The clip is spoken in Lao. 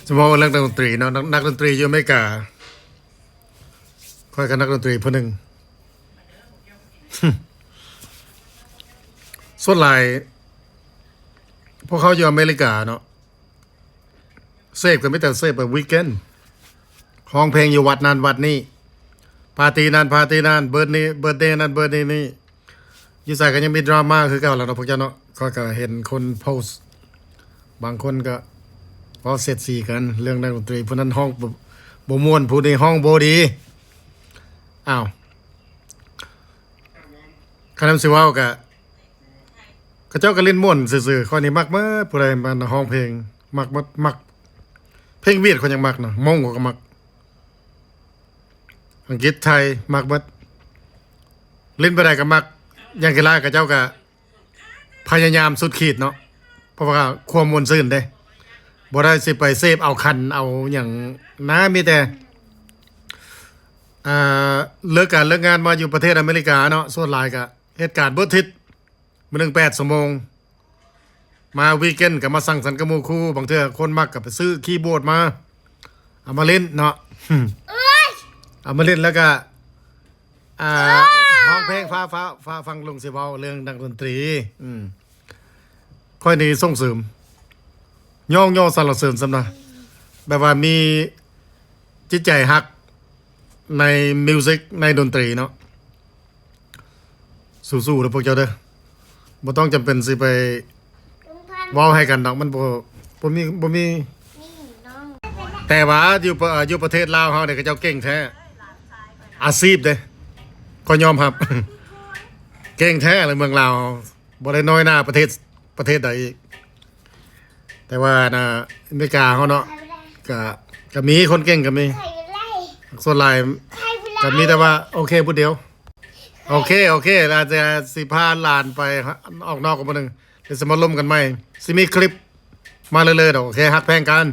ສະເພາະເລື່ອງນັກດົນຕີເນາະ ນັກ ນັກດົນຕີຢູ່ອາເມລິກາ ຂ້ອຍກໍນັກດົນຕີຜູ້ໜຶ່ງ. ສ່ວນຫຼາຍພວກເຮົາຢູ່ອາເມລິກາເນາະ ເສບກໍມີແຕ່ເສບແບບວີກເອັນ ຮ້ອງເພງຢູ່ວັດນັ້ນວັດນີ້ ປາຕີນັ້ນປາຕີນັ້ນ ເບີດນີ້ ເບີດເດນັ້ນເບີດເດນີ້ ຢູ່ໃສກໍຍັງມີດຣາມາຄືເກົ່າແຫຼະເນາະພວກເຈົ້າເນາະ. ຂ້ອຍກໍເຫັນຄົນໂພສ ບາງຄົນກໍເວົ້າເສດສີກັນເລື່ອງນັກດົນຕີ ຜູ້ນັ້ນຮ້ອງບໍ່ ບໍ່ມ່ວນ ຜູ້ນີ້ຮ້ອງບໍ່ດີ. ອ້າວ ຄັນນຳຊິເວົ້າກໍ ເຂົາເຈົ້າກໍຫຼິ້ນມ່ວນຊື່ໆ. ຂ້ອຍນີ້ມັກໝົດ ຜູ້ໃດມາຮ້ອງເພງ ມັກໝົດ ມັກ ເພງຫວຽດຂ້ອຍຍັງມັກນະ ມົ້ງຂ້ອຍກໍມັກ ອັງກິດ ໄທ ມັກໝົດ ຫຼິ້ນປານໃດກໍມັກ. ຢ່າງກິລາເຂົາເຈົ້າກໍພະຍາຍາມສຸດຂີດເນາະ ເພາະວ່າຄວາມມ່ວນຊື່ນເດ້ ບໍ່ໄດ້ຊິໄປເສບເອົາຄັນເອົາຫຍັງນະ ມີແຕ່ ອ່າ ເລີກການເລີກງານມາຢູ່ປະເທດອາເມລິກາເນາະ ສ່ວນຫຼາຍກໍເຮັດການເບິດທິດ ມື້ໜຶ່ງແປດຊົ່ວໂມງ ມາວີກເອັນກໍມາສັງສັນກັບໝູ່ຄູ່ ບາງເທື່ອຄົນມັກກໍໄປຊື້ຄີບອດມາ ເອົາມາຫຼິ້ນເນາະ ເອົາມາຫຼິ້ນແລ້ວກໍ ອ່າ ຮ້ອງເພງ ຟ້າ ຟ້າ ຟ້າຟັງລຸງຊິເວົ້າເລື່ອງນັກດົນຕີ. ອືມ ຂ້ອຍນີ້ສົ່ງເສີມ ຍ້ອງຍໍສັນລະເສີນຊຳນະ ແບບວ່າມີຈິດໃຈຮັກໃນມິວສິກ ໃນດົນຕີເນາະ. ສູ້ໆເດີພວກເຈົ້າເດີ ບໍ່ຕ້ອງຈຳເປັນຊິໄປເວົ້າໃຫ້ກັນດອກ ມັນບໍ່ ບໍ່ມີ ບໍ່ມີ. ແຕ່ວ່າຢູ່ປະ ຢູ່ປະເທດລາວເຮົານີ້ ເຂົາເຈົ້າເກັ່ງແທ້ ອາຊີບເດ້ ຂ້ອຍຍອມຮັບ ເກັ່ງແທ້ເລີຍເມືອງລາວ ບໍ່ໄດ້ນ້ອຍໜ້າປະເທດ ປະເທດໃດອີກ. ແຕ່ວ່ານະ ອາເມລິກາເຮົາເນາະ ກະ ກະມີຄົນເກັ່ງ ກະມີ ສ່ວນຫຼາຍກະມີແຕ່ວ່າ ໂອເຄ ຜູ້ດຽວ ໂອເຄ ໂອເຄ ອາດຈະຊິພາຫຼານໄປອອກນອກກັນມື້ໜຶ່ງ ດຽວຊິມາລົມກັນໃໝ່ ຊິມີຄລິບມາເລື້ອຍໆດອກ. ໂອເຄ ຮັກແພງກັນ.